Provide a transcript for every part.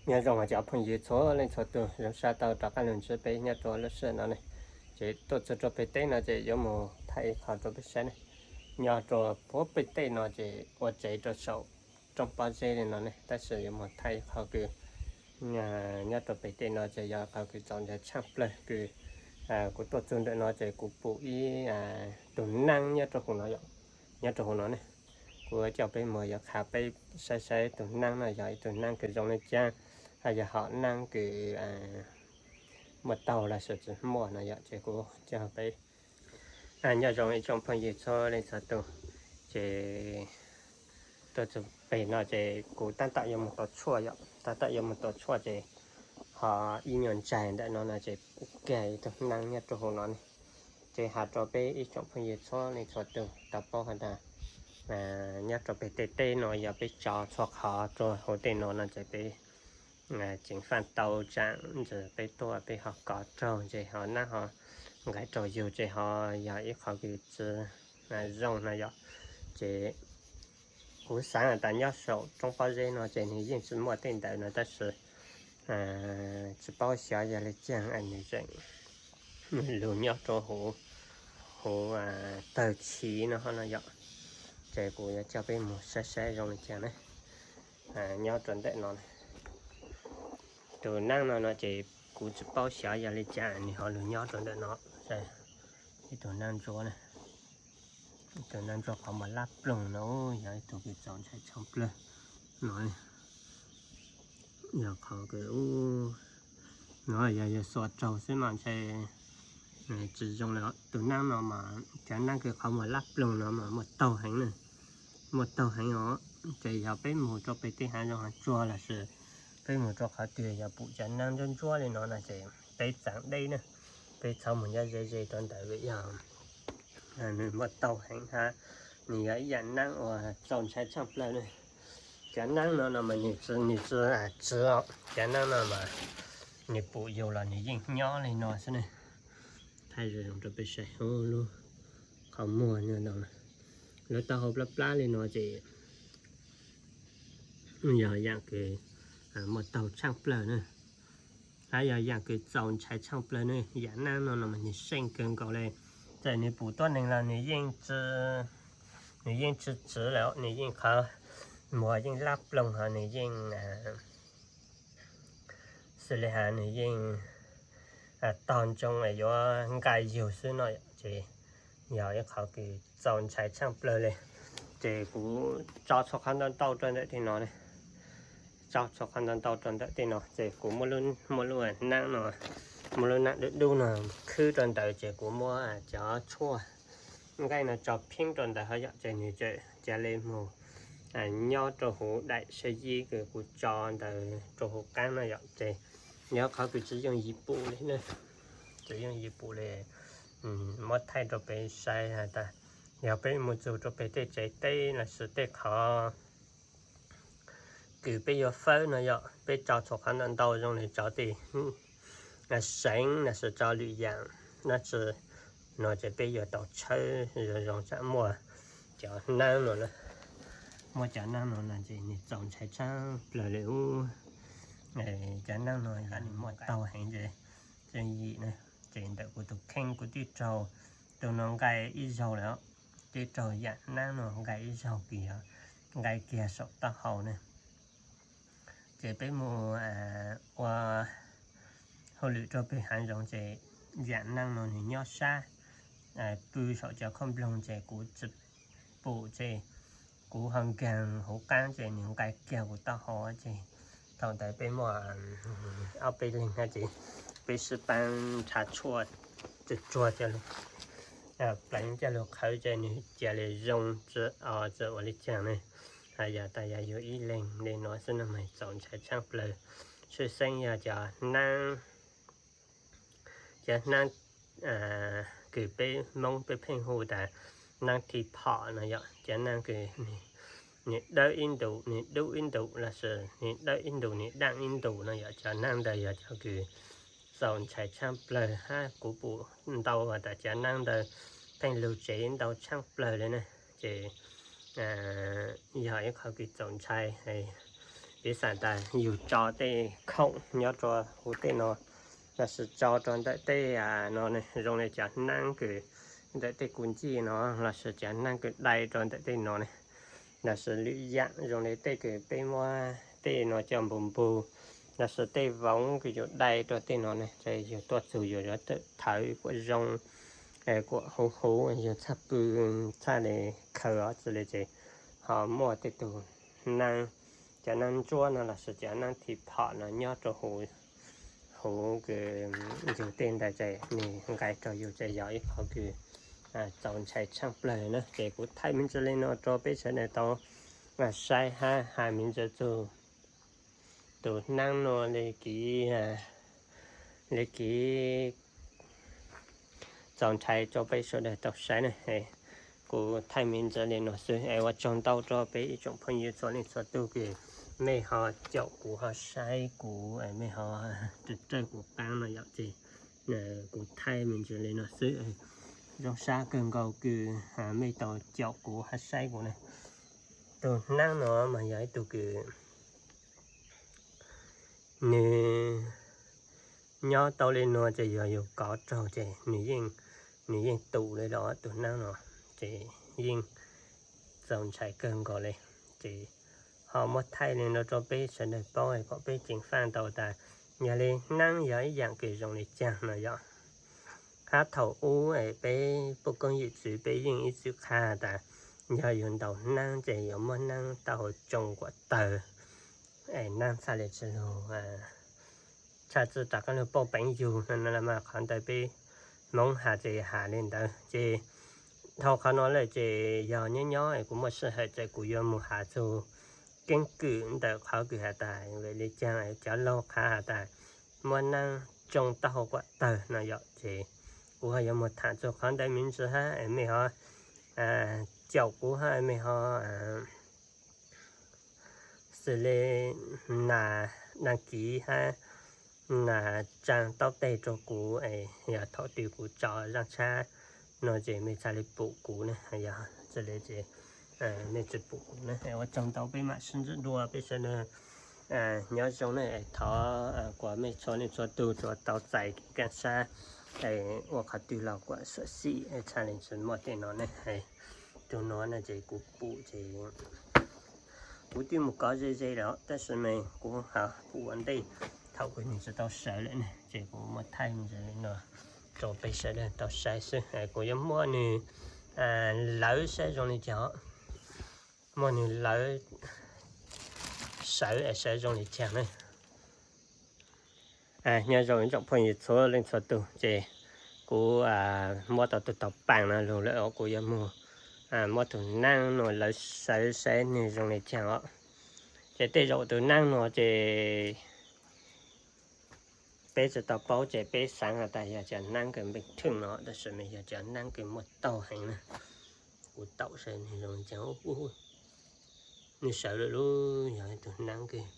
Nyob zoo cov phooj ywg txhua leej txhua tus, zoo sab tau rov qab los ntsib peb nyob rau lub sij hawm no ne. Ces tuaj txog rau pem teb no ces yuav mus thaij ib qho rau peb saib ne. Nyob rau puag pem teb no ces ua tsev rau saum roob pob zeb li no ne, tab sis yuav mus thaij ib qho kws nyob rau pem teb no ces yog qhov kws txaus ntshai tshaj plawg kws kuv tuaj txog ntawm no ces kuv pum ib tug neeb nyob rau hauv no yom, nyob rau hauv no ne. Kuv coj peb mus yuav qha peb saib saib tus neeb no yog ib tug neeb kws zoo li caag, hab yog hom neeb kws muaj taug los sis tsis muaj no yom, ces kuv coj peb. Nyob zoo ib tsoom phooj ywg txhua leej txhua tus, ces tuaj txog pem no ces kuv tab tom yuav mus tua tshuaj yom, tab tom yuav mus tua tshuaj ces ho ib nyuag ntsaig ntawm no no ces kuv kag ib tug neeb nyob rau hauv no ne. Ces has rau peb ib tsoom phooj ywg txhua leej txhua tus tau paub has tas nyob rau pem tej teb no yog peb tso txhua qhov rau hauv tej no no ces peb ceev faj tau tsaam ntsis peb tuaj peb ho kov raug ces ho nab ho nqaim rau yug ces ho yog ib qho kws tsis zoo no yom. Ces kuv xaav tas nyob saum roob pob zeb no ces nws yeej tsis muaj tej ntawd no tab sis tsis paub xyov yog li caag nws tseem lug nyob rau huv, huv tawg chiv no ho no yom. Ces kuv yuav coj peb mus saib saib zoo li cas ne. Nyob rau ntawm no, tus neeb no no ces kuv tsis paub xyov yog li cas nws ho lug nyob rau ntawm no. Ib tug neeb ntsuab, ib tug neeb ntsuab qhov muag lab ploog no yog ib tug kws txaus ntshai tshaj plawg no. Yog qhov kws no yog yog xuas raug xwb mas ntshe tsis zoo li. Tus neeb no mas cov neeb kws qhov muag lab ploog no mas muaj taug heev na, muaj taug heev os. Ces yog peb mus rau pem tej haav zoov haav tsuag lossis peb mus rau qhov twg yog pum cov neeb ntsuab ntsuab li no no ces peb txav deb na, peb txhob mus nyob ze ze rau ntawd vim yog nws muaj taug heev hab nws yog ib yaam neeb uas txaus ntshai tshaj plawg ne. Cov neeb no no mas nws tsis, nws tsis, cov neeb no mas nws pum yug los nws yeej nyob li no xwb ne. Thaij zoo zoo rau peb saib lub qhov muag no, lub taub hau plab plab li no ces yog yaam kws muaj taug tshaaj plawg na, hab yog yaam kws txaus ntshai tshaaj plawg ne. Yaam neeb no no mas nws seej kawg nkaus li, txawm nws pum tuab neeg los nws yeej tsis, nws yeej tsis tsiv lawm, nws yeej qhov muag yeej lab ploog hos nws yeej xws li has nws yeej tog ntsoov yuav nqaij yug xwb no ces yog ib qhov kws txaus ntshai tshaaj plawg li. Ces kuv tso txhua qhov ntau ntau rau ntawm tej no, tso txhua qhov ntau ntau rau ntawm tej no ces kuv muab lub neeb no, muab lub neeb dub dub no khwb rau ntawd ces kuv muab cov tshuaj nqaij no tso pheeb rau ntawd hos yom, ces nws tseem ca le mus nyob rau huv daim sab yib kws kuv tso ntawd rau huv qaab no yom. Ces yog qhov kws tsis yooj yim pum li ne, tsis yooj yim pum li. Muab thaij rau peb saib has tas yog peb mus txug rau peb tej tsev teb lossis tej qhov kws peb yuav fawb no yom, peb tso txhua qhov ntau ntau zoo li tso tej seev lossis tso lwm yaam dlaab tsi no ces peb yuav tau tshawb zoo zoo tsam muaj cov neeb no, muaj cov neeb no no ces nws txaus ntshai tshaaj plawg li ub. Cov neeb no yog nws muaj taug heev ces tseem yim na, ces ntawm kuv tus kheej kuv twb raug tus no nqaij ib zaug lawm, twb raug yaam neeb no nqaij ib zaug kws yog nqaij kiag saum taub hau ne. Ces peb mus ua hauj lwm rau pem haav zoov ces yaam neeb no nws nyob sab pw saum cov khaub nploog ces kuv tsis pum ces kuv ho nkaag huv qaab ces nws nqaij kiag kuv taub hau ces thaum ntawd peb muaj ob peb leeg hab ces peb sib paab nrhav tshuaj tsuag tsuag coj lug pleev coj lug qhawv ces nws cia li zoo tsi o tsi ua li caag ne. Yog tas yog yug ib leeg li no xwb no mas txaus ntshai tshaaj plawg. Tshwj xeeb yog cov neeb, cov neeb kws peb Moob peb pheej hu tas neeb thi phom no yom, cov neeb kws nws dawb ib ntus nws dub ib ntus lossis nws dawb ib ntus nws daaj ib ntus no yom, cov neeb ntawd yog cov kws txaus ntshai tshaaj plawg hab kuv pum ntau has tas cov neeb ntawd pheej lug tsev ntau tshaaj plawg li ne. Ces yog ib qho kws txaus ntshai, Piv xam tas yus tso tej khoom nyob rau huv tej no, los sis tso rau ntawm tej no, zoo li cov hneeb kws ntawm tej kuv ncij no, los sis cov hneeb kws dai rau ntawm tej no ne, los sis lwm yaam zoo li tej kws peb muab tej no coj npug npug, los sis tej voov kws yus dai rau tej no ne, ces yus tuaj txug yus yuav tawm thawv kuam zoo, kuam huv huv, yus txhaj pw, txhaj li khaws os tsi li ces ho muaj tej tug hneeb, cov hneeb ntsuab no los sis cov hneeb thim phom no nyob rau huv, huv kws yus tej ntawd ces nws nqaim rau yus ces yog ib qhov kws txaus ntshai tshaaj plawg na. Ces kuv thaij me ntsis li no rau peb sawv daws tau saib hab has me ntsis txug tus hneeb no li kiv, li kiv txaus ntshai rau peb sawv daws tau saib na. Kuv thaij me ntsis li no xwb es ua tsaug ntau rau peb ib tsoom phooj ywg txhua leej txhua tug kws mej ho caum kuv ho saib kuv, mej ho raws kuv qaab no yom. Ces kuv thaij me ntsis li no xwb. Zoo sab kawg nkaus kws mej tau caum kuv ho saib kuv na. Tus hneeb no mas yog ib tug kws nws nyob tau li no ces yog yus kov raug ces nws yeej, nws yeej tus li los tus hneeb no, ces yeej txaus ntshai kawg nkaus li. Ces ho muab thaij li no rau peb sawv daws paub kom peb ceev faj tau tas yog li hneeb yog ib yaam kws zoo li caag no yom. Hab thaum ub es peb puj koob yawm txwv peb yeej ib txwm qha tas yog yus ntaus hneeb ces yuav muab hneeb taub hau tsoo kuam tawg es hneeb txhaj li tsi lug, txhaj tsi rov qaab lug pauj peev yug no, mas qhov ntawd peb Hmoob has ces has li ntawd. Ces dhau qhov no lawm ces yog nyob nyob es kuv muaj sij hawm ces kuv yuav mus has txug keeb kwm ntawm qhov kws has tas vim li caag cov laug qha has tas muab hneeb tsoo taub hau kuam tawg no yom. Ces kuv ho yuav mus tham txug qhov ntawd me ntsis hab es mej ho caum kuv hab mej ho xws li nas dag kiv hab nas tsaa taub teg rau kuv es yog thaum twg kuv tso zaaj tshab no ces mej txhaj li pum kuv na, yog tsi li ces mej tsi pum kuv na. Ua tsaug ntau, peb mam sib ntsib dua, peb sawv daws nyob zoo na. Thov kuas mej txhua leej txhua tug tsuas tau txais kev kaaj sab, ua qhov twg los kuas xyuam xim, txhaj li tsi muaj tej no ne. Tug no no ces kuv pum ces kuv twb mus kov ze ze lawm tab sis mas kuv pum ua ntej thaum kuv nws tsis tau sawv lawm ne, ces kuv muab thaij me ntsis li no rau peb sawv daws tau saib xwb. Kuv yuav muab nws lawv saib zoo li cas, muab nws lawv sawv saib zoo li cas na. Nyob zoo ib tsoom phooj ywg txhua leej txhua tug, ces kuv muab tau tug tau paaj no lug lawm, kuv yuav mus muab tug naab no lawv sawv saib nwg zoo li caag os. Ces tej zaum tug naab no ces peb tsi tau paub ces peb xaav has tas yog cov naab kws npeej theej no, tab sis mas yog cov naab kws muaj taug heev na. Kuv taum saib nwg zoo li caag, nwg sawv lawm lub, yog ib tug naab kws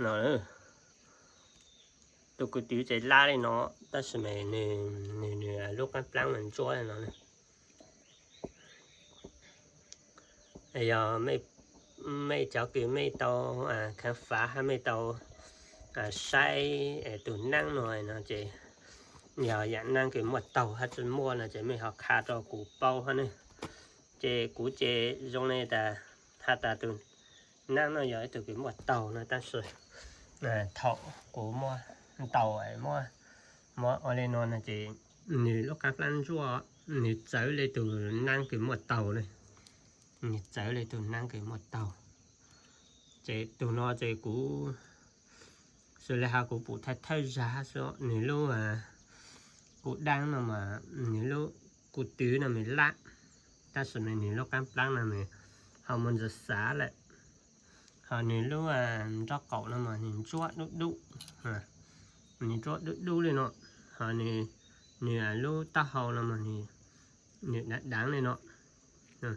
no. Tus kwv twv ces lab li no, tab sis mas nws, nws lub qaab plaab mas ntsuab li no. Yog mej cov kws mej tau khaav fav hab mej tau saib tug naab no no ces yog yaam naab kws muaj taug hab tsi muaj no ces mej ho qha rau kuv paub hab ne. Ces kuv ces zoo li tas has tas tug naab no yog ib tug kws muaj taug no, tab sis thaum kuv muab ntaus muab ua li no no ces nws lub qaab plaab ntsuab, nws txawv li tug naab kws muaj taug ne. Nws txawv li tug naab kws muaj taug. Ces tug no ces kuv xws li has kuv pum thawj thawj zag xwb, nws lub kuv daab no mas, nws lub kuv twv no mas lab, tab sis mas nws lub qaab plaab no mas ho muaj ntsis xav lawm. Ho nws lub nraub qaum no mas nws ntsuab dub dub, nws ntsuab dub dub li no. Ho nws lub taub hau no mas nws dav daav li no, dav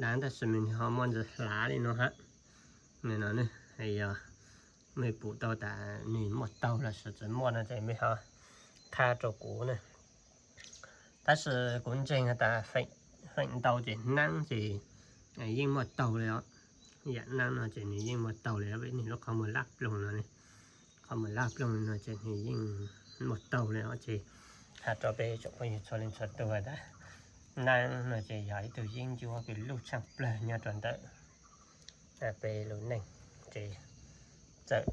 daav tab sis mas nws ho muaj ntsis hlav li no hab. Yog mej pum tau tas nws muaj taug los sis tsi muaj no ces mej ho qha rau kuv na. Tab sis kuv ntseeg has tas feem ntau ces naab ces yeej muaj taug li os. Yam neeb no ces nws yeej muaj taug li, peb niag lub qhov muag lab ploog no ne. Qhov muag lab ploog no ces nws yeej muaj taug li os. Ces hais rau peb tsoom phooj ywg txhua leej txhua tus tas, neeb no ces yog ib tug yeeb ncuab kws luj tshaaj plawg nyob rau ntawm peb lub neej. Ces txawm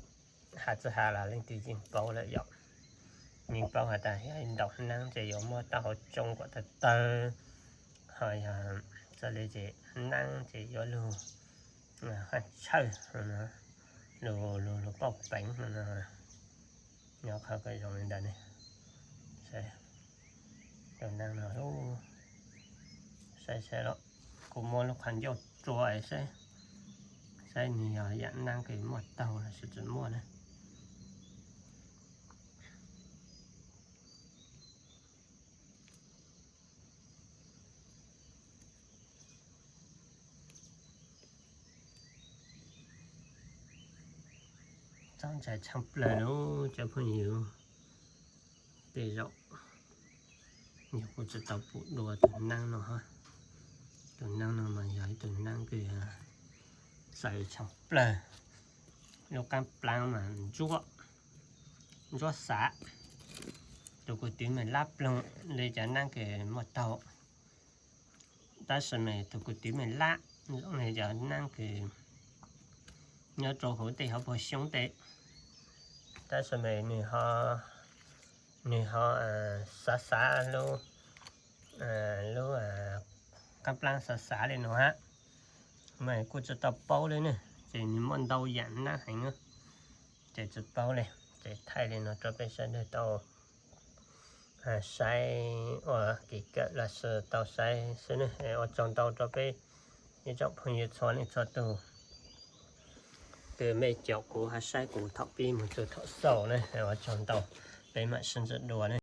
has txawj has los leej twg yeej paub lawm yom. Yeej paub has tas yog ntaus neeb ces yuav muaj taub hau tsoo kom tawg tawg, ho yog txawm li ces neeb ces yuav lug haj tshawj, lug lug pauj peev no. Nyob qhov zoo li ntawd ne. Tus neeb no, saib saib los, kuv muab lub qhov ncauj rua saib, saib nws yog yam neeb kws muaj taug los sis tsis muaj na. Txaus ntshai tshaaj plawg lub cov phooj ywg. Tej zaum yog kuv tsis tau pum dua tus neeb no. Tus neeb no mas yog ib tug neeb kws txawv tshaaj plawg. Lub qaab plaab mas ntsuab, ntsuab xav. Tus kwv twg mas lab ploog li cov neeb kws muaj taug, tab sis mas tus kwv twg mas lab zoo li cov neeb kws nyob rau hauv tej hauv paug xyoob tej, tab sis mas nws ho xav xav lub, lub qaab plaab xav xav li no hab. Mas kuj tsis tau paub li ne, ces nws muaj ntau yam neeb heev, ces tsis paub li. Ces thaij li no rau peb sawv daws tau saib ua kev kawm los sis tau saib xwb ne. Ua tsaug ntau rau peb ib tsoom phooj ywg txhua leej txhua tug kws mej caum kuv hab saib kuv thaum pib moog txug thaum xaus ne. Ua tsaug ntau, peb mam sib ntsib dua ne.